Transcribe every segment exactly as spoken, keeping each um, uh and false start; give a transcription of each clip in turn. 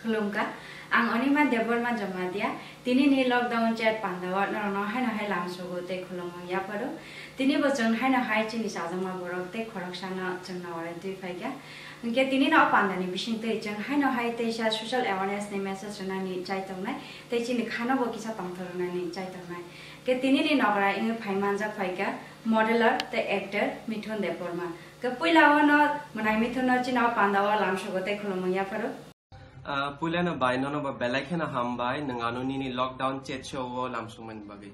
Khulumkha, ang Onima Debbarma Jamatia, tini ni lockdown chat panda o norokno haino hai lamsogo tei khulumung yapharo. Tini bo chwng haino hai chini chajakma borok tei khoroksano chwngno ore twi phaikha. Hwnkhe tini no o panda ni bisingtwi chwng haino hai teisa social awareness ni message rwnani chai tongnai, tei chini khano bo kisa tongthok rwnani chai tongnai. Hwnkhe tini ni nogra wngwi phai manjak phaikha modeler tei actor Mithun Debbarma. Hwnkhe puila o no mwnai Mithun no chini o panda o lamsogo tei khulumung yapharo. Ah, puilano bai nono bo belai kheno hambai, nwng ano nini lockdown chat show o lamsokmani bagwi.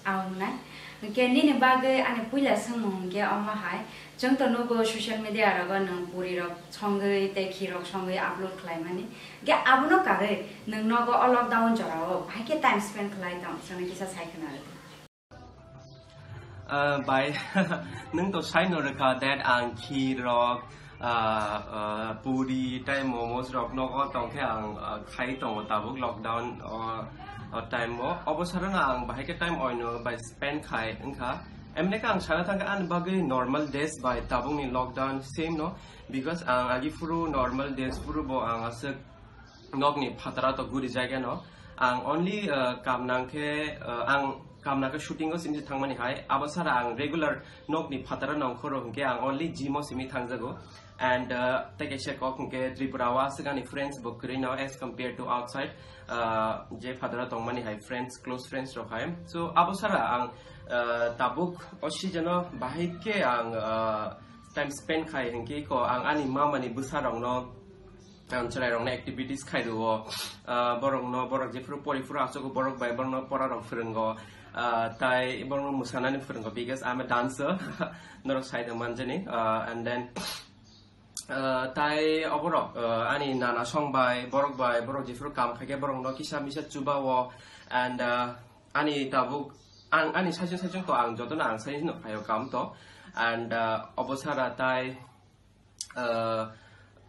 Aw wngnai. Hwnkhe nini bagwi ani puila swngmung hwnkhe omo hai, chwng to nugo social media rogo nwng puri rok songwi tei khi rok songwi upload khlaimani. Hwnkhe abono karwi nwng nogo o lockdown jorao bahai khe time spend khlai tong, chwngno kisa sai khna rwdi. Ah, bai, nwng to sai no rwkha that ang khir rok, ah, ah, puri tei momos rok nogo tongkhe ang, ah, khai tongo tabuk lockdown o, o time o. Obo sarano ang bahai khe time oino bai spend khai wngkha. Emne khe ang sana thangkhe ani bagwi normal days bai tabukni lockdown same no, because ang agi phuru normal days phuru bo ang aswk nokni phataro to guri jaigano. Ang only, uh, kam nangkhe, uh, ang kam nangkhe shooting o simi thangmani hai. Abo sara ang regular nokni phataro nongkhoro hwnkhe ang only gym o simi thangjago. And, uh, tei kaisa kok hwnkhe Tripura o aswk ani friends bo kwrwi no as compared to outside, uh, je phataro tongmani hai friends, close friends rok hai. So abo sara ang, uh, tabuk o season o bahai khe ang, uh, time spend khai hwnkhe ko ang ani mama ni bwsa rok no ang chwrairokno activities khai rwo, ah, borokno, borok jephuru pori phuru achugo, borok bai borokno pora rok phwrwngo, ah, tai borokno mwsanani phwrwngo, because I'm a dancer, norok sai tong manjani, ah, and then, ah, tai oborok, ah, ani nana song bai, borok bai, borok jephuru kam khaikhe borokno kisa misa chubao, and, ah, ani tabuk, ang ani saichung saichung to ang jotono ang saino khaio kam to, and, ah, obo sara tai, uh,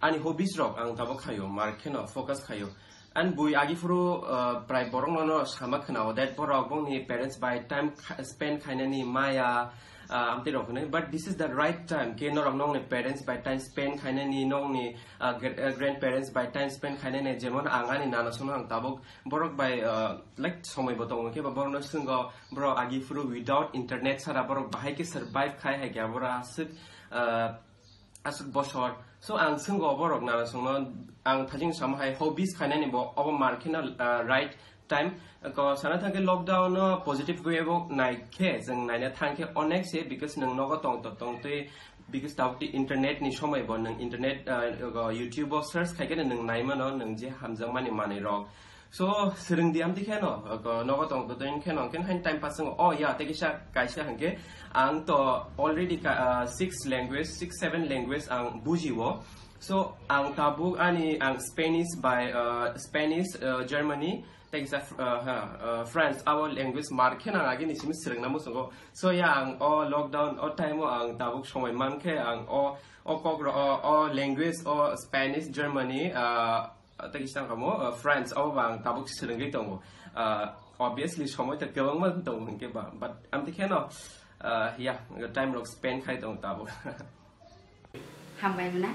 ani hobbies rok ang tabuk khaio, mar kheno focus khaio. And bui agi phuru, uh, prai borok no, no sama khna o that borok bongni parents bai time kha-, spend khainani maya, uh, amtwi rok hwnwi. But this is the right time khe norok nongni parents bai time spend khainani, nongni, uh, gr-, uh, grandparents bai time spend khainani, jemon ang ani nana songno ang tabuk borok bai, uh, like somoi bo tongo khe ba borokno swnggo, borok agi phuru without internet sara borok bahai khe survive khai hai khe borok aswk, uh, aswk bosor. So ang swngo borok nana songno, ang thajing sama hai hobbies khainani bo obo mar kheno, ah, right time. Ko sana thangkhe lockdown no positive way bo nai khe, chwng naina thang khe onek se, because nwng nogo tong to tong twi, because tabuk twi internet ni somoi bo nwng internet, ah, go YouTube o search khai khe nwng nai mano nwng je hamjakmani manwi rok. So, swrwng di amtwi kheno, ko nogo tong to twi kheno, khen hain time pass wngo. Oh, ya, tei kisa kaisa hwnkhe, ang to already ka-, ah, six language, six, seven language ang bujio. So, ang tabuk ani, ang Spanish by, ah, Spanish, ah, Germany, tei kisa, ah, ha, ah, France, abo language mar kheno ang agini simi swrwngna muchungo. So, ya, ang o lockdown, o time o ang tabuk somoi mankhe, ang o, o kok ro-, o, o language, o Spanish, Germany, ah, tei kisa kamo, uh, France, abo ba ang tabuk swrwngwi tongo. Uh, obviously, somoi ta kwbangma tongo hinkhe ba, but amtwi kheno, uh, ya, time rok spend khai tongo tabuk. Hambai mwnai.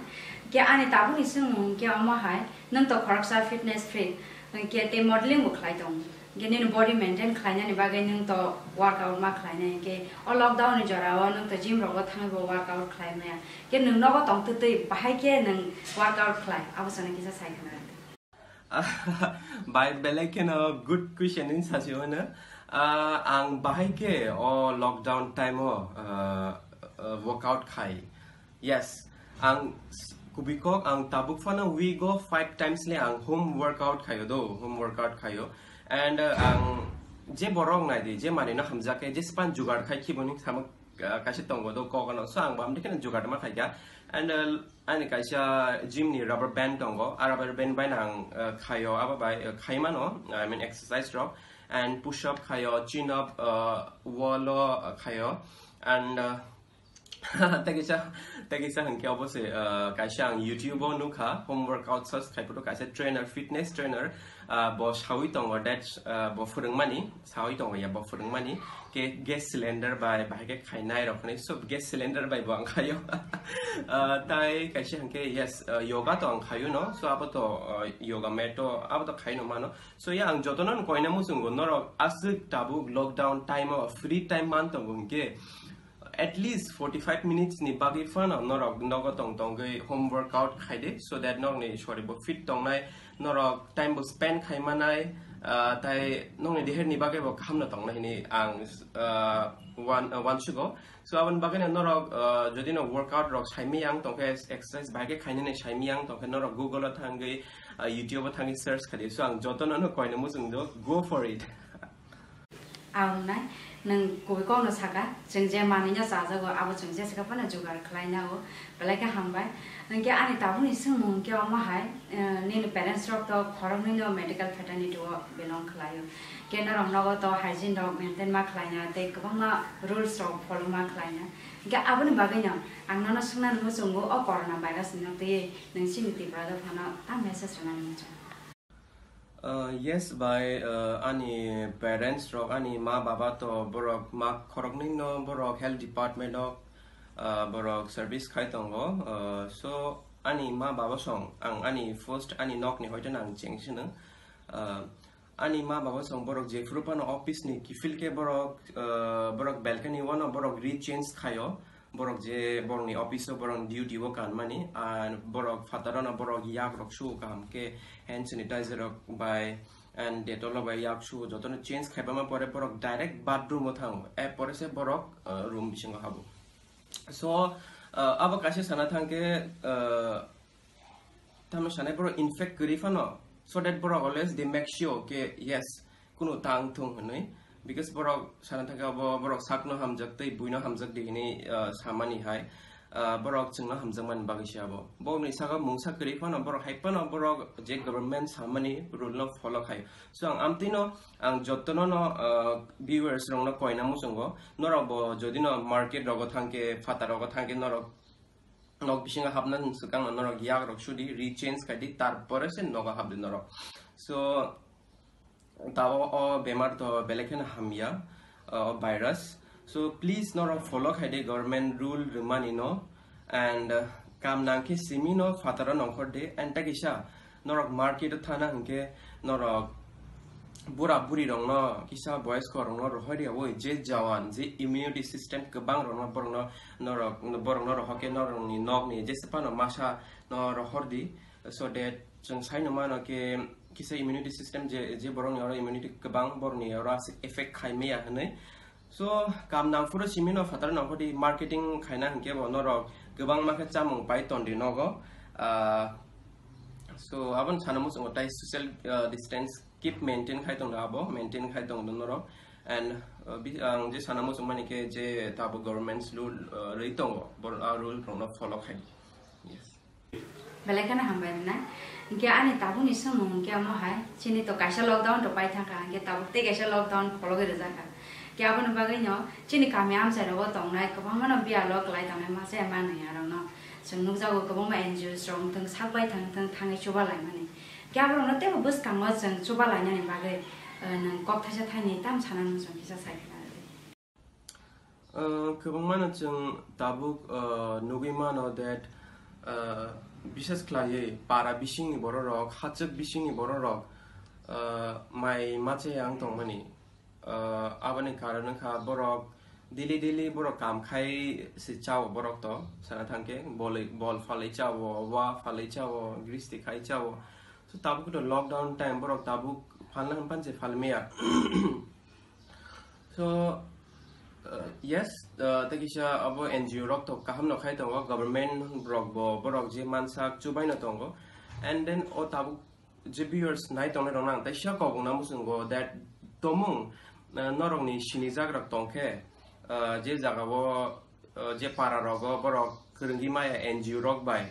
Khe ani tabukni swngmung khe omo hai, nwng to khoroksa fitness freak, khe tei modeling bo khlai tongo. Hwnkhe nini body maintain khlainani bagwi nwng to workout ma khlainai, hwnkhe o lockdown ni jora o nwng to gym rogo thangwi bo workout khlai maya. Khe nwng nogo tong twtwi bahai khe nwng workout khlai, abo chwngno kisa sai khna rwdi. Bai belai kheno good question ni sasi hwnwi. Ah, ang bahai khe o lockdown time o, ah, ah, workout khai. Yes, ang s-, kubui kok ang tabuk phano week o five times le ang home workout khaio do, home workout khaio. And, uh, ang je borok nai di, je manwi no hamjak khe, je span jugar khai khiboni samo, uh, kaisa tongo do kok ano. So ang bo amtwi kheno jugar ma khai kha. And, uh, ani kaisa gym ni rubber band tongo, a rubber band bai ang, uh, khaio, abo bai, uh, khai mano, I mean exercise rok. And push up khaio, chin up, uh, wall o, uh, khaio. And, uh, Tei kisa, tei kisa hwnkhe obo se, ah, kaisa ang YouTube o nukha, home workout search khai phuru kaisa trainer, fitness trainer, ah, bo sawi tongo that, ah, bo phwrwngmani, sawi tongo ya bo phwrwngmani, ke gas cylinder bai bahai khe khainai rok hinwi, so gas cylinder bai bo ang khaio. Ah, tai kaisa hwnkhe, yes, ah, yoga to ang khaio no, so abo to, ah, yoga mat to abo to khaino mano. So ya ang jotono koina muchungo norok aswk tabuk lockdown time o free time man tongo hwnkhe, at least forty-five minutes ni bagwi phano norok nogo tong tongwi home workout khai di, so that nokni shori bo fit tongnai, norok time bo spend khai manai, ah, tai nokni deher ni bagwi bo kaham no tongnai hini ang, ah, wan-, ah, wansugo. So aboni bagwi no norok, ah, jodi no workout rok sai miyang tongkhe, exercise bai khe khainani sai miyang tongkhe norok Google o thangwi, ah, YouTube o thangwi search khai di. So ang jotono no koina muchung do, go for it. Ang nai, nwng kubui kokno saka, chwng je manwino chajago, abo chwng jesa phano jugar khlaina o, belai khe hambai. Hwnkhe ani tabukni swngmung hwnkhe omo hai, eh, nini parents rok to khoroknwino medical fraternity o belong khlaio. Khe norok nogo to hygiene rok maintain ma khlaina tei kwbangma rules rok follow ma khlaina. Hwnkhe aboni bagwino ang nono swngna muchungo, o corona virus ni nok twi nwng chini Tripura dophano ta message rwnani muchungo. Uh, yes, bai, uh, ani parents rok, ani ma baba to borok ma khoroknwi no borok health department o, uh, borok service khai tongo. Uh, so ani ma baba song ang ani first ani nok ni hoito nang cheng sino. Uh, ani ma baba song borok jephuru phano office ni kiphil khe borok, uh, borok balcony o no borok rechange khaio. Borok je borokni office o borokni duty o kanmani, ah, borok phataro no borok yak rok su kaham khe hand sanitizer rok bai and Dettol rok bai yak su jotono change khaibama pore borok direct bathroom o thango, er pore se borok, ah, room bisingo habo. So, ah, abo kaisa sana thangkhe, ah, tamo sanai borok infect kwrwi phano, so that borok always they make sure khe yes, kunu tang thung hinwi, because borok sana thangkhe abo borok sakno hamjak tei buino hamjak di hinwi, ah, samani hai, ah, borok chwngno hamjakmani bagwi se abo. Borokni saka mungsa kwrwi phano borok hai phano borok je government samani rule no follow khai. So ang amtwino ang jotono no, ah, viewers rokno koina muchungo, norok bo jodi no market rogo thangkhe, phatar rogo thangkhe norok nok bisingo hapna swkang no norok yak rok sudi, rechange khai di, tar pore se nogo hap di norok. So, tabo o bemar to belai kheno hamya, o virus. So, please norok follow khai di government rule rwmani no, and, uh, kam nang khe simi no phataro nongkhor di, and ta kisa norok market o thana hwnkhe norok bura buri rokno, kisa boyos rokno rohor ya oi, je jawan, je immunity system kwbang rokno borokno, norok, borokno rohor khe norokni nokni jesa phano masa no rohor di, so that chwng sai no mano khe kisa immunity system je, je borokni oro immunity kwbang, borokni oro aswk effect khai maya hinwi. So, kam nang phuru simi no phataro nang phuru marketing khaina hwnkhe bo norok kwbangma khe chamung pai ton di nogo. Ah, so, aboni sana muchungo tai social, ah, distance keep maintain khai tong abo, maintain khai tong norok. And, ah, bi-, ang je sana muchung mani khe je tabo government's rule, ah, rwi tongo, bor-, ah, rule rokno follow khai. Yes. Belai kheno hambai rwnai. Hwnkhe ani tabukni swngmung hwnkhe omo hai, chini to kaisa lockdown to pai thangkha, hwnkhe tabuk tei kaisa lockdown phologwi rwjakha. Hwnkhe aboni bagwino chini kami amchai rogo tongnai kwbangmano biyalo kwlai tongnai masa ya manwi arokno. Chwng nukjago kwbangma N G Os rok wngthang sak bai thang thang thangwi chuba laimani. Hwnkhe aborokno teibo bwskango chwng chuba lainani bagwi, eh, nwng kok thaisa thaini tam sanani chwng kisa sai khna rwdi. Uh, kwbangmano chwng tabuk, uh, nugwi mano that, uh, bises khlaiwi para bisingni bororok, hachwk bisingni bororok, uh, mai machaya wng tongmani. Uh, aboni karon wngkha borok daily daily borok kam khai se chao borok to sana thangkhe bolwi, bol phalwi chao, wa phalwi chao, gristi khai chao. So tabuk to lockdown time borok tabuk phalna hwn panse phalmaya. So, uh, yes, uh, tei kisa abo N G O rok to kaham no khai tongo, government rok bo borok je mansak chubai no tongo, and then o tabuk je viewers nai tongnai rok nang teisa kok wngna muchungo that tomung, uh, norok ni sinijak rok tongkhe, uh, je jaga o uh, je para rogo borok kwrwngwi maya N G O rok bai,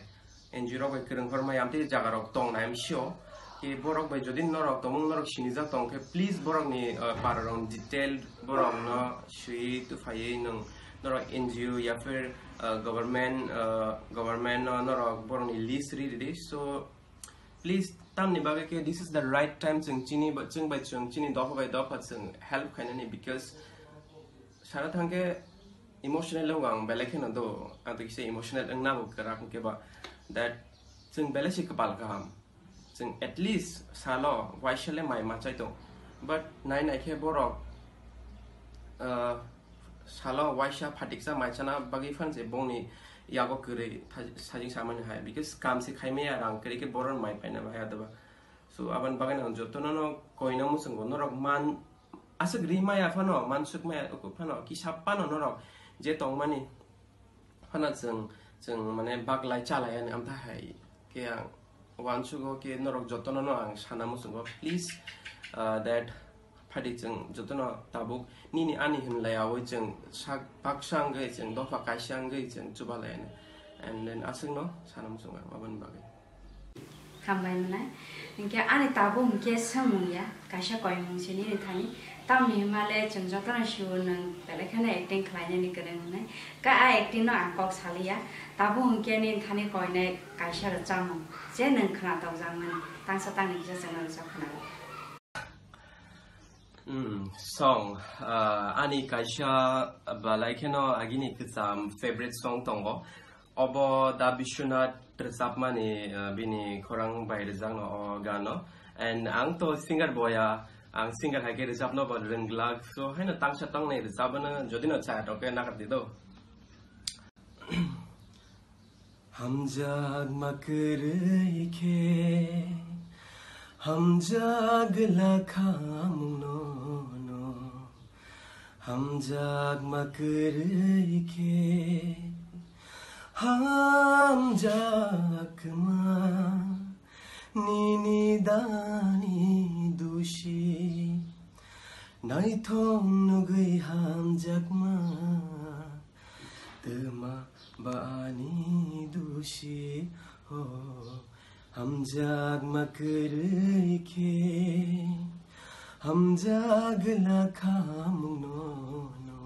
N G O rok bai kwrwng hor maya amtwi jaga rok tong nai msio. Ke borok bai jodi norok tomung norok sinijak tong khe please borok ni, uh, para rok detail borok no sui tu phaiwi nung norok N G O ya phir Uh, government, uh, government no norok borokni list ri ridi. So please, tamni bagwi khe this is the right time chwng chini ba, chwng bai chwng chini dopha bai dopha chwng help khainani, because sana thangkhe emotional wng ang belai kheno do, ang to kisa emotional wngna bo kwrak hwnkhe ba that chwng belai se kwpal kaham. Chwng at least salo waisa le mai machai tong, but nai nai khe borok, uh, salo waisa phatiksa mai chana bagwi phan se bongni yago kwrwi tha-, sajing samani hai, because kam se khai maya, rang kwrwi khe boron mai paina bai adaba. So aboni bagwi ang jotono no koina muchungo, norok man aswk ri maya phano, mansuk maya phano, kisa phano norok je tongmani phano chwng, chwng mane baglai chalai ani amtha hai khe ang uansugo khe norok jotono no ang sana muchungo, please, uh, that phaidi chwng jotono tabuk nini ani hinlai awi chwng sak baksa wngwi chwng dopha kaisa wngwi chwng chubalai ani, and then aswkno sana muchungo ang aboni bagwi. Hambai mwnai. Hinkhe ani tabuk hinkhe swngmung ya, kaisa koimung se nini thani. Tamni hwnba le chwng jotono sio nwng belai kheno acting khlainani kwrwng hwnwi. Ka a acting no ang kok saliya. Tabuk hinkhe nini thani koinai kaisa rwchapmung, je nwng khna tokjakmani. Tangsa tangni kisa chwngno rwchap khna. Hmm, song, ah, ani kaisa belai kheno agini kwcham favorite song tongo. Obo Da Biswanath rwchapmani, ah, bini khorang bai rwjakno o gano. And ang to singer boya, ang singer hai khe rwchapno bo rwngglak. So, haino tangsa tangnai rwchapno jodi no chaya to khe nakardi do. Hamjakma kwrwi khe, hamjagla khamung nono. Hamjakma kwrwi khe, hamjakma nini dani dusi. Naithok nugwi hamjakma. Twma ba ani dusi ho, hamjakma kwrwi khe, hamjagla khamung nono,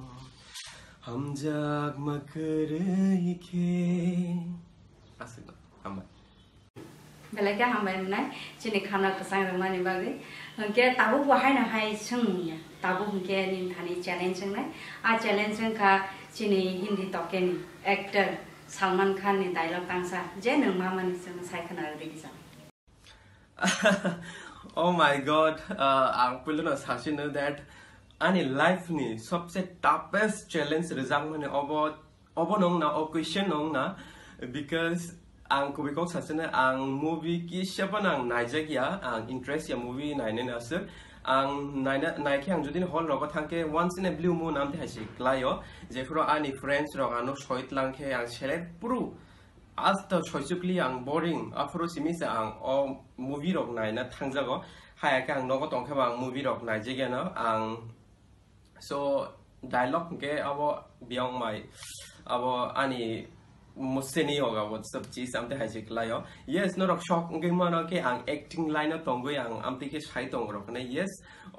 hamjakma kwrwi khe. Aswkno, hambai. Belai khe hambai wngnai chini khana kwchang rwmani bagwi. Hwnkhe tabuk bo haino hai swngmung ya. Tabuk hwnkhe nini thani challenge wngnai. A challenge wngkha chini Hindi tokeni actor Salman Khan ni dialogue tangsa, je nwng ma mani chwngno sai khwna rwdi kisa. Oh my God, uh, ang puilono sasino that ani life ni sobse toughest challenge rwjakmani obo Obo no wngna, o question no wngna, because ang kubui kok sasene, ang movie kisa phano ang naijak ya, ang interest ya movie nainani aswk. Ang naina, naikhe ang jodi hall rogo thangkhe once in a blue moon amtwi hai se klaio, jephuru ani friends rok ano soi tlang khe ang select puru asta soisukli ang boring, aphuru simi se ang o movie rok naina thangjago. Haya khe ang nogo tongkhe bo ang movie rok naijak ya no, ang So, dialogue hwnkhe abo biyang mai, abo ani museni yoga WhatsApp chi samte hai se klaio. Yes, norok shock wngwi mano khe ang acting line o tongwi ang amtwi khe sai tongo rok hwnwi. Yes,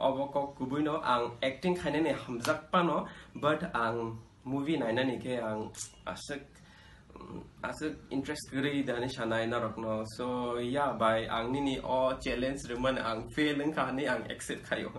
obo kok kubui no ang acting khainani hamjak pano, but ang movie nainani khe ang aswk, aswk interest kwrwi dani sanai norok no. So, yeah, bai, ang nini o challenge rwmani ang fail wngkha hwnwi ang accept khaio.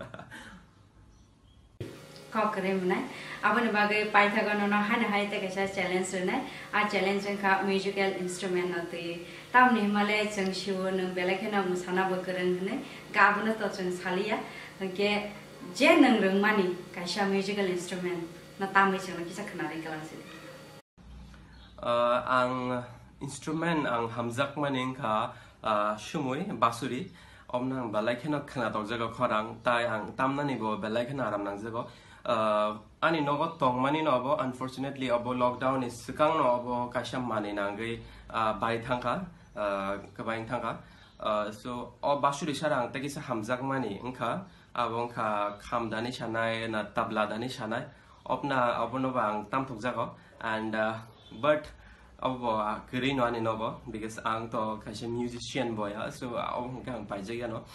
Kok kwrwi mwnai. Aboni bagwi paithago nono haino hai tei kaisa challenge rwnai. A challenge wngkha musical instrument no twi. Tamni hwnmale chwng sio nwng belai kheno mwsana bo kwrwng hwnwi. Ga abono to chwng saliya. Hwnkhe je nwng rwngmani kaisa musical instrument no tamwi chwngno kisa khwnarwi kwlang sidi. Ah, ang instrument ang hamjakmani wngkha, ah, sumui, basuri. Omno ang belai kheno khwna tokjago khorang, tai ang tamnani bo belai kheno aram nangjago. Ah, ani nogo tongmani no obo, unfortunately, obo lockdown ni swkang no obo kaisa manwi nangwi, ah, bai thangkha, ah, kwbai thangkha. Ah, so, o basuri sara ang tei kisa hamjakmani wngkha, abo wngkha kham dani sanai, na tabla dani sanai. Obna, obono bo ang tamthok jago. And, uh, but obo bo, uh, kwrwi no ani nogo, because ang to kaisa musician boy, uh, so, uh, obo hwnkhe ang paijak yano.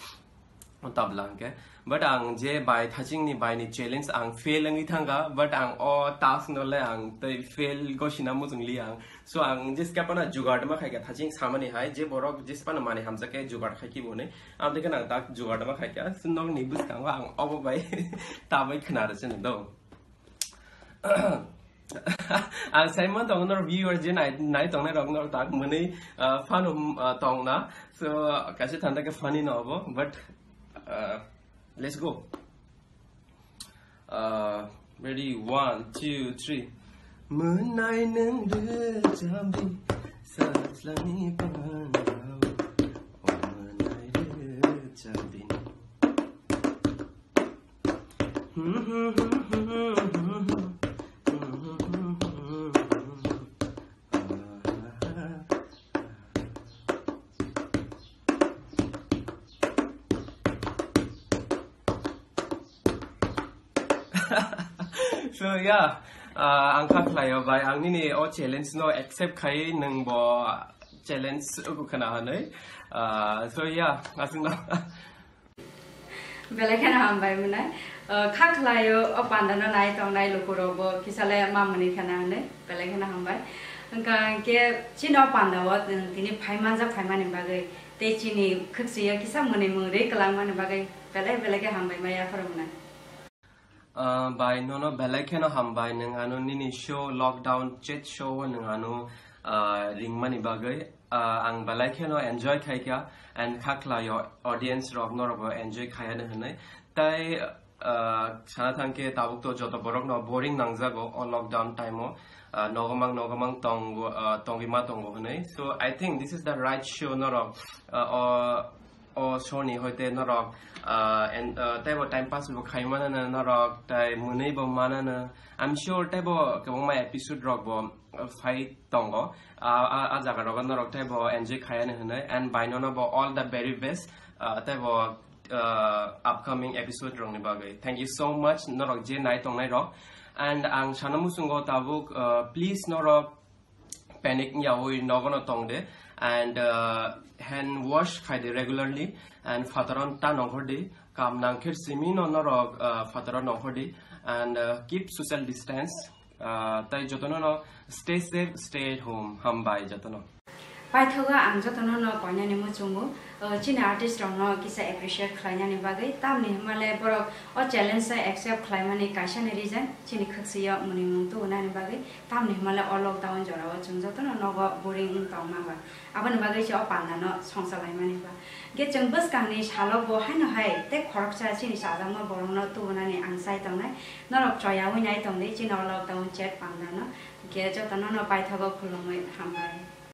O tabla hwnkhe. But ang je bai thachingni baini challenge ang fail wngwi thangkha, but ang o task no le ang tei fail gosina muchung li ang. So ang je skapana jugar ma khaikha thaching samani hai, je borok je skapana mani hamjakhe jugar khaiki bo hwnwi. Ang dekhe nang tak jugar ma khaikha. So nokni bwskango ang obo bai tabai khna rwcheno do. Ang saimon tong nor viewer je nai, nai tongnai rok nor tak mwnwi, ah, fun, um, ah, tongna. So kaisa thanda khe funny no obo, but, ah, let's go. Ah, ready, one, two, three. Mwnai nwng rwchapdi, sajlani panao. O mwnai rwchapdi. So yeah, uh, ang kha khlaio bai, ang nini o challenge no accept khai, nwng bo challenge uku khna hanwi. Uh, so yeah, aswk no. Belai kheno hambai mwnai. Uh, kha khlaio o panda no nai tongnai lukurok bo kisa le ma mwnwi khna hanwi. Belai kheno hambai. Wngkha hwnkhe chini o panda o, uh, tini phai manjak phaimani bagwi tei chini khwksui o kisa mwnwi mwngrwi kwlangmani bagwi belai belai khe hambai ma yapharo mwnai. Ah, bai, nono belai kheno hambai, nwng ano nini show, Lockdown Chat Show o nwng ano, ah, ringmani bagwi. Ah, ang belai kheno enjoy khaikha, and kha khlaio audience rok norokbo enjoy khaiya hwnwi. Tai, ah, sana thangkhe tabuk to joto borokno boring nangjago o lockdown time o, ah, nogomang nogomang tongo, ah, tongwi ma tongo hwnwi. So I think this is the right show norok, ah, o o show ni hoite norok, ah, and, ah, teibo time pass bo khai manana norok, tai mwnwi bo manana. I'm sure teibo kwbangma episode rok bo, ah, phai tongo. Ah, ah, ah jaga rogo norok teibo enjoy khaiani hwnwi. And bai nono bo all the very best, ah, teibo, ah, upcoming episode rokni bagwi. Thank you so much norok je nai tongnai rok. And ang sana muchungo tabuk, ah, please norok panic wngyawi nogono tongde, and, uh, hand wash khaide regularly, and phataro ta nongkhordi, kam nangkhe simino norok, uh, phataro nongkhordi, and, uh, keep social distance, uh, tai jotono no stay safe, stay at home, hambai jotono. Paithago ang jotono no koinani muchungo. O, chini artist rokno kisa appreciate khlainani bagwi, tamni hwnmale borok o challenge se accept khlaimani kaisani reason chini khwksui o mwnwimung tubunani bagwi, tamni hwnmale o lockdown jorao chwng jotono nogo boring wng tongma ba, aboni bagwi se o pandano songchalaimani ba. Hwnkhe chwng bwskangni salo bo haino hai tei khoroksa chini chajakma borokno tubunani ang chai tongnai, norok choyaui nai tongdi chini o lockdown chat pandano, hwnkhe jotono no paithago khulumui hambai.